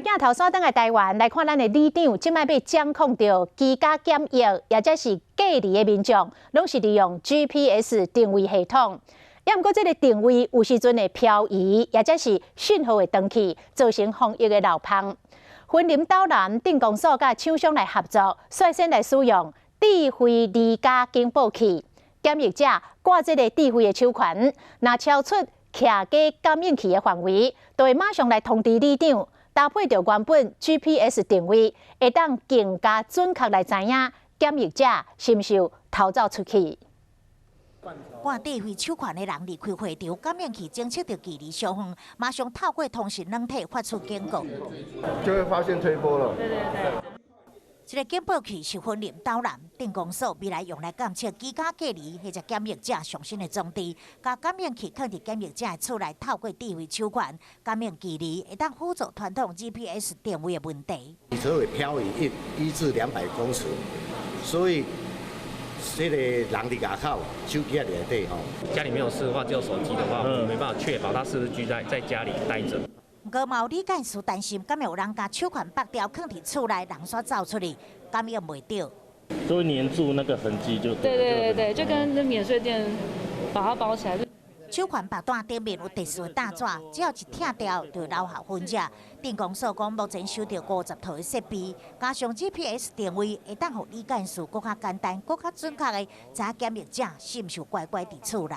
鏡頭轉轉來台灣來看，咱的里長這擺欲掌控著居家檢疫，抑者是隔離的民眾，攏是利用 GPS 定位系統。抑毋過，這个定位有時陣會飄移，抑者是訊號會斷去，造成防疫的漏縫。雲林斗南鎮公所佮廠商來合作，率先來使用智慧離家警報器，檢疫者掛這个智慧的手環，若超出徛家感應器的範圍，就會馬上來通知里長。搭配著原本 GPS 定位，會當更加準確來知影檢疫者是毋是有逃走出去。掛智慧手環的人離開會場，感應器偵測著距離相遠，馬上透過通訊軟體發出警告，就會發現推波了。對對對。這个警報器是雲林斗南鎮公所未來用來監測居家隔離或者檢疫者上新的裝置，共感應器囥佇檢疫者的厝內，透過智慧手環感應距離，會當輔助傳統 GPS 定位的問題。所會飄移1至200公尺，所以這个人佇外口，手機佇內底吼。家裡沒有事的話，只有手機的話，我們沒辦法確保他是不是居在家裡待著。毋過嘛有里幹事擔心，敢會有人共手環拔掉，囥佇厝內，人煞走出去，感應袂著。就會黏住那個痕跡就對對對對，就跟那免稅店把它包起來。手環縛帶頂面有特殊的搭紙，只要一拆掉，就留下痕跡。鎮公所講，目前收著50套的設備，加上 GPS 定位，會當予里幹事閣較簡單、閣較準確的知影檢疫者是毋是乖乖佇厝內。